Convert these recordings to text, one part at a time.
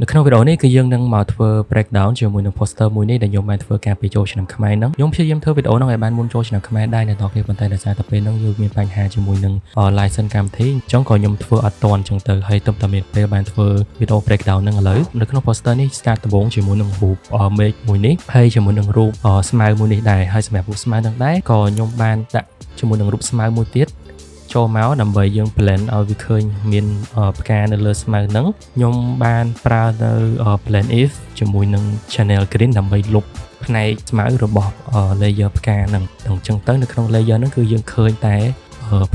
នៅក្នុងវីដេអូនេះគឺយើងនឹងមកធ្វើ breakdown ជាមួយនឹង poster មួយនេះដែលខ្ញុំបានធ្វើការពីចូលឆ្នាំខ្មែរហ្នឹងខ្ញុំព្យាយាមធ្វើវីដេអូហ្នឹងឲ្យបានមុនចូលឆ្នាំខ្មែរដែរអ្នកនរគ្នាប៉ុន្តែដោយសារតែពេលហ្នឹងយើងមានបញ្ហាជាមួយនឹង license កម្មវិធីអញ្ចឹងក៏ខ្ញុំធ្វើអត់ទាន់អញ្ចឹងទៅហើយទើបតែមានពេលបានធ្វើវីដេអូ breakdown ហ្នឹងឥឡូវនៅក្នុង poster នេះ start ដំបូងជាមួយនឹងរូបមេឃមួយនេះហើយជាមួយនឹងរូបស្មៅមួយនេះដែរហើយសម្រាប់រូបស្មៅហ្នឹងដែរក៏ខ្ញុំបានដាក់ជាមួយនឹងរូបស្មៅមួយទៀតចូលមកដើម្បីយើង blend ឲ្យវាឃើញមានផ្កានៅលើស្មៅហ្នឹងខ្ញុំបានប្រើនៅ blend if ជាមួយនឹង channel green ដើម្បីលុបផ្នែកស្មៅរបស់ layer ផ្កាហ្នឹងអញ្ចឹងទៅនៅក្នុង layer ហ្នឹងគឺយើងឃើញតែ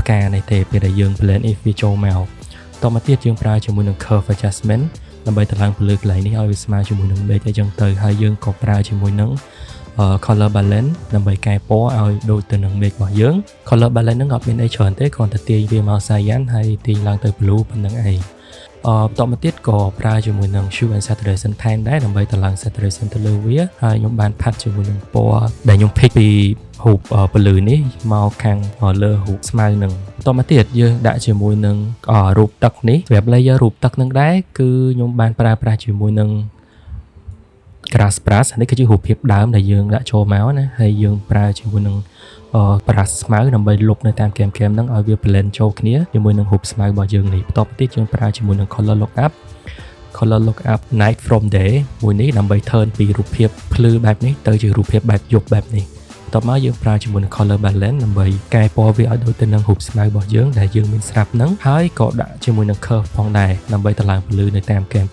ផ្កានេះទេពេលដែលយើង blend if វាចូលមកតមកទៀតយើងប្រើជាមួយនឹង curve adjustment ដើម្បីតម្លើងពន្លឺកន្លែងនេះឲ្យវាស្មើជាមួយនឹងមេឃអីចឹងទៅហើយយើងក៏ប្រើជាមួយនឹង color balance ដើម្បីកែពណ៌ឲ្យដូចទៅនឹងមេឃរបស់យើង color balance ហ្នឹងអត់មានអីច្រើនទេគ្រាន់តែទាញវាមក cyan ហើយទាញឡើងទៅ blue ប៉ុណ្្នឹងឯងអឺបន្តមកទៀតក៏ប្រើជាមួយនឹង hue and saturation ថែមដែរដើម្បីតម្លើង saturation ទៅលើវាហើយខ្ញុំបានផាត់ជាមួយនឹងពណ៌ដែលខ្ញុំ pick ពីរូបពន្លឺនេះមកខាងលើរូបស្មៅនឹងបន្តមកទៀតយើងដាក់ជាមួយនឹងរូបទឹកនេះសម្រាប់ layer រូបទឹកនឹងដែរគឺខ្ញុំបានប្រើប្រាស់ជាមួយនឹង grass brush នេះគឺជារូបភាពដើមដែលយើងដាក់ចូលមកណាហើយយើងប្រើជាមួយនឹង brush ស្មៅដើម្បីលុបនៅតាមគែមៗហ្នឹងឲ្យវា blend ចូលគ្នាជាមួយនឹងរូបស្មៅរបស់យើងនេះបន្ទាប់ទៀតយើងប្រើជាមួយនឹង color lookup color lookup night from day មួយនេះដើម្បី turn ពីរូបភាពភ្លឺបែបនេះទៅជារូបភាពបែបយប់បែបនេះបន្ទាប់មកយើងប្រើជាមួយនឹង color balance ដើម្បីកែពណ៌វាឲ្យដូចទៅនឹងរូបស្មៅរបស់យើងដែលយើងមានស្រាប់ហ្នឹងហើយក៏ដាក់ជាមួយនឹង curve ផងដែរដើម្បីតម្លើងពន្លឺនៅតាមគែមៗ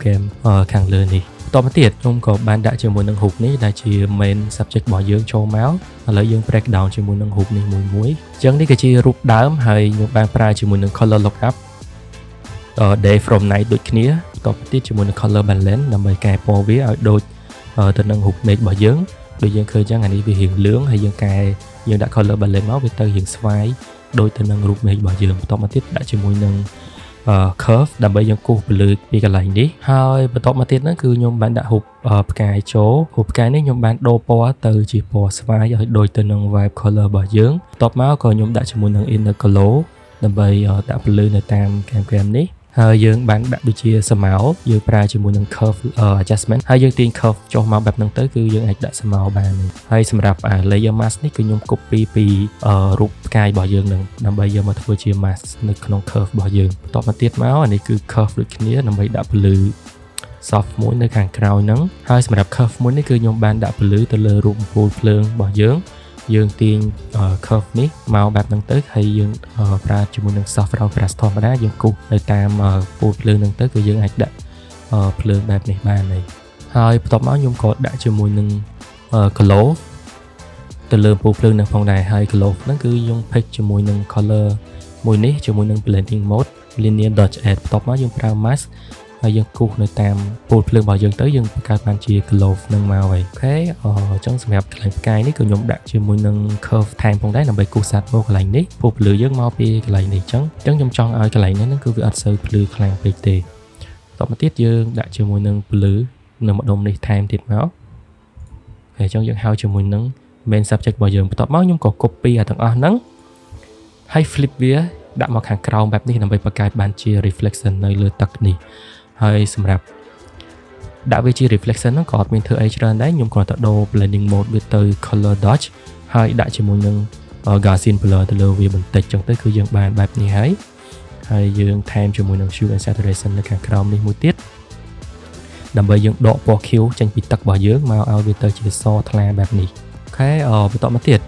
ខាងលើនេះបន្តមកទៀតខ្ញុំក៏បានដាក់ជាមួយនឹងរូបនេះដែលជា main subject របស់យើងចូលមកឥឡូវយើង break down ជាមួយនឹងរូបនេះមួយមួយអញ្ចឹងនេះគឺជារូបដើមហើយខ្ញុំបានប្រើជាមួយនឹង color lookup day from night ដូចគ្នាបន្ទាប់ទៀតជាមួយនឹង color balance ដើម្បីកែពណ៌វាឲ្យដូចទៅនឹងរូបមេឃរបស់យើងដូចយើងឃើញចឹងអានេះវារៀងលឿងហើយយើងកែយើងដាក់ color balance មកវាទៅរៀងស្វាយដូចទៅនឹងរូបមេឃរបស់យើងបន្ទាប់មកទៀតដាក់ជាមួយនឹង curve ដើម្បីយើងគូសពន្លឺពីកន្លែងនេះហើយបន្ទាប់មកទៀតហ្នឹងគឺខ្ញុំបានដាក់រូបផ្កាយចូលរូបផ្កាយនេះខ្ញុំបានដូរពណ៌ទៅជាពណ៌ស្វាយឲ្យដូចទៅនឹង vibe color របស់យើងបន្ទាប់មកក៏ខ្ញុំដាក់ជាមួយនឹង inner glow ដើម្បីដាក់ពន្លឺនៅតាមគែមៗនេះហើយយើងបានដាក់ដូចជាស្រមោលយើងប្រើជាមួយនឹង curve adjustment ហើយយើងទាញ curve ចុះមកបែបហ្នឹងទៅគឺយើងអាចដាក់ស្រមោលបានហើយសម្រាប់ layer mask នេះគឺខ្ញុំ copy ពីរូបផ្កាយរបស់យើងនឹងដើម្បីយកមកធ្វើជា mask នៅក្នុង curve របស់យើងបន្ទាប់មកទៀតមកអានេះគឺ curve ដូចគ្នាដើម្បីដាក់ពន្លឺ soft មួយនៅខាងក្រោយហ្នឹងហើយសម្រាប់ curve មួយនេះគឺខ្ញុំបានដាក់ពន្លឺទៅលើរូបអំពូលភ្លើងរបស់យើងយើងទាញ curve នេះមកបែបហ្នឹងទៅហើយយើងប្រើជាមួយនឹង soft round brush ធម្មតាយើងគូសនៅតាមពូលភ្លើងហ្នឹងទៅគឺយើងអាចដាក់ភ្លើងបែបនេះបានហើយហើយបន្ទាប់មកខ្ញុំក៏ដាក់ជាមួយនឹង glow ទៅលើពូលភ្លើងនឹងផងដែរហើយ glow ហ្នឹងគឺយើង pick ជាមួយនឹង color មួយនេះជាមួយនឹង blending mode linear dodge add បន្ទាប់មកយើងប្រើ mask ហើយយើងគូសនៅតាមពូលភ្លើងរបស់យើងទៅយើងបង្កើតបានជា glow នឹងមកហើយ OK អញ្ចឹងសម្រាប់កន្លែងផ្កាយនេះក៏ខ្ញុំដាក់ជាមួយនឹង curve ថែមផងដែរដើម្បីគូសសាត់មកកន្លែងនេះពូភ្លឺយើងមកពីកន្លែងនេះអញ្ចឹងអញ្ចឹងខ្ញុំចង់ឲ្យកន្លែងនេះហ្នឹងគឺវាអត់សូវភ្លឺខ្លាំងពេកទេតមកទៀតយើងដាក់ជាមួយនឹងភ្លឺនៅម្ដុំនេះថែមទៀតមកហើយអញ្ចឹងយើងហៅជាមួយនឹង main subject របស់យើងបន្ទាប់មកខ្ញុំក៏ copy អាទាំងអស់ហ្នឹងហើយ flip វាដាក់មកខាងក្រោមបែបនេះដើម្បីបង្កើតបានជា reflection នៅលើទឹកនេះហើយសម្រាប់ដាក់វាជា reflection ហ្នឹងក៏អត់មានធ្វើអីច្រើនដែរខ្ញុំគ្រាន់តែដូរ blending mode វាទៅ color dodge ហើយដាក់ជាមួយនឹង Gaussian blur ទៅលើវាបន្តិចចឹងទៅគឺយើងបានបែបនេះហើយហើយយើងថែមជាមួយនឹង hue and saturation នៅខាងក្រោមនេះមួយទៀតដើម្បីយើងដកពណ៌ខៀវចេញពីទឹករបស់យើងមកឲ្យវាទៅជាសថ្លាបែបនេះOK បន្តមកទៀត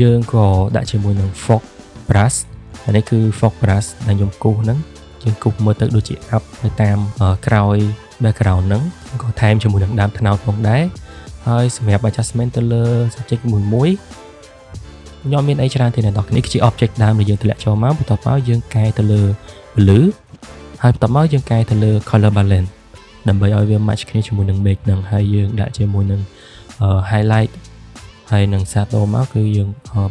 យើងក៏ដាក់ជាមួយនឹង fog brush អានេះគឺ fog brush ដែលខ្ញុំគូសហ្នឹងយើងគូសមើលទៅដូចជា up នៅតាមក្រោយ background ហ្នឹងក៏ថែមជាមួយនឹងដើមត្នោតផងដែរហើយសម្រាប់ adjustment ទៅលើ subject មួយមួយខ្ញុំមានអីច្រើនទេអ្នកនរគ្នាគឺជា object ដើមដែលយើងទម្លាក់ចូលមកបន្ទាប់មកយើងកែទៅលើ blue ហើយបន្ទាប់មកយើងកែទៅលើ color balance ដើម្បីឲ្យវា match គ្នាជាមួយនឹង make ហ្នឹងហើយយើងដាក់ជាមួយនឹង highlight ហើយនឹង shadow មកគឺយើង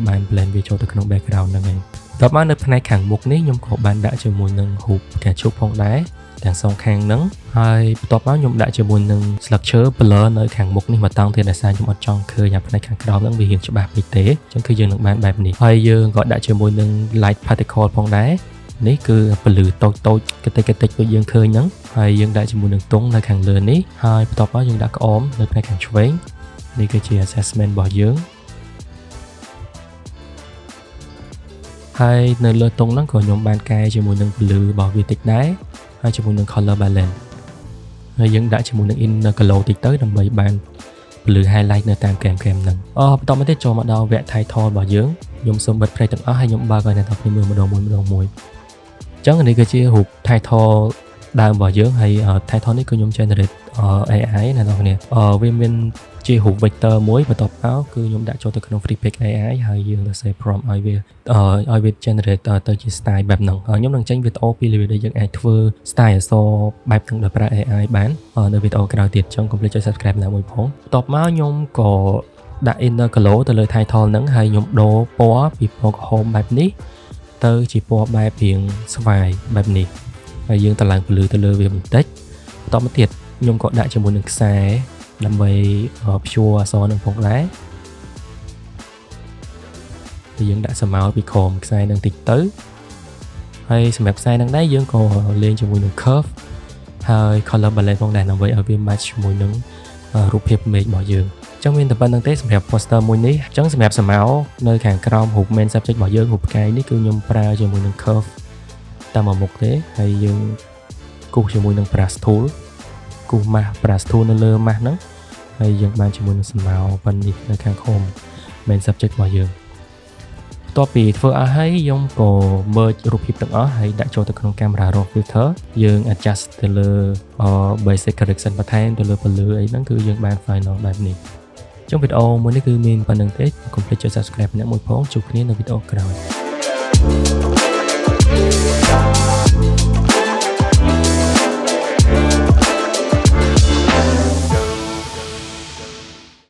បាន blend វាចូលទៅក្នុង background ហ្នឹងឯងបន្ទាប់មកនៅផ្នែកខាងមុខនេះខ្ញុំក៏បានដាក់ជាមួយនឹងរូបផ្កាឈូកផងដែរទាំងសងខាងហ្នឹងហើយបន្ទាប់មកខ្ញុំដាក់ជាមួយនឹងស្លឹកឈើ blur នៅខាងមុខនេះមកតង់ទៀតដោយសារខ្ញុំអត់ចង់ឃើញអាផ្នែកខាងក្រោមហ្នឹងវារៀងច្បាស់ពេកទេអញ្ចឹងគឺយើងនឹងបានបែបនេះហើយយើងក៏ដាក់ជាមួយនឹង light particle ផងដែរ នេះគឺពន្លឺតូចតូចកតិចកតិចដូចយើងឃើញហ្នឹងហើយយើងដាក់ជាមួយនឹងទង់នៅខាងលើនេះហើយបន្ទាប់មកយើងដាក់ក្អមនៅផ្នែកខាងឆ្វេងនេះគឺជា assessment របស់យើងហើយនៅលើទង់ហ្នឹងក៏ខ្ញុំបានកែជាមួយនឹងពន្លឺរបស់វាតិចដែរហើយជាមួយនឹង color balance ហើយយើងដាក់ជាមួយនឹង inner glow តិចទៅដើម្បីបានពន្លឺ highlight នៅតាមគែមគែមហ្នឹងអបន្តមកទៀតចូលមកដល់វគ្គ title របស់យើងខ្ញុំសូមបិទភ្នែកទាំងអស់ហើយខ្ញុំបើកឲ្យអ្នកទាំងគ្នាមើលម្ដងមួយម្ដងមួយអញ្ចឹងនេះគឺជារូប title ដើមរបស់យើងហើយ title នេះគឺខ្ញុំ generate AI ណាអ្នកនរគ្នាវាមានជារូប vector មួយបន្ទាប់មកគឺខ្ញុំដាក់ចូលទៅក្នុង Freepik AI ហើយយើងសរសេរ prompt ឲ្យវា generate ទៅជា style បែបហ្នឹងខ្ញុំនឹងចេញវីដេអូពីរបៀបដែលយើងអាចធ្វើ style អក្សរបែបហ្នឹងដោយប្រើ AI បាននៅវីដេអូក្រោយទៀតចង់កុំភ្លេចចុច subscribe ណាមួយផងបន្ទាប់មកខ្ញុំក៏ដាក់ inner glow ទៅលើ title ហ្នឹងហើយខ្ញុំដូរពណ៌ពីពណ៌ក្រហមបែបនេះទៅជាពណ៌បែបរាងស្វាយបែបនេះហើយយើងតម្លើងពន្លឺទៅលើវាបន្តិចបន្តមកទៀតខ្ញុំក៏ដាក់ជាមួយនឹងខ្សែដើម្បីព្យួរអក្សរនឹងផងដែរហើយយើងដាក់ស្រមោលពីក្រោមខ្សែនឹងតិចទៅហើយសម្រាប់ខ្សែនឹងដែរយើងក៏លេងជាមួយនឹង curve ហើយ color balance ផងដែរដើម្បីឲ្យវា match ជាមួយនឹងរូបភាពមេឃរបស់យើងចឹងមានតែប៉ុណ្្នឹងទេសម្រាប់ poster មួយនេះអញ្ចឹងសម្រាប់ស្រមោលនៅខាងក្រោមរូប main subject របស់យើងរូបផ្កាយនេះគឺខ្ញុំប្រើជាមួយនឹង curve តាមមួយមុខទេហើយយើងគូសជាមួយនឹង brush tool គូស mask brush tool នៅលើ mask ហ្នឹងហើយយើងបានជាមួយនឹងស្រមោលប៉ុណ្នេះនៅខាងក្រោម main subject របស់យើងបន្ទាប់ពីធ្វើអស់ហើយខ្ញុំក៏ merge រូបភាពទាំងអស់ហើយដាក់ចូលទៅក្នុង camera raw filter យើង adjust ទៅលើ basic correction បន្ថែមទៅលើពន្លឺអីហ្នឹងគឺយើងបាន final បែបនេះចុងវីដេអូមួយនេះគឺមានប៉ុណ្្នឹងទេកុំភ្លេចចុច subscribe ម្នាក់មួយផងជួបគ្នានៅវីដេអូក្រោយ។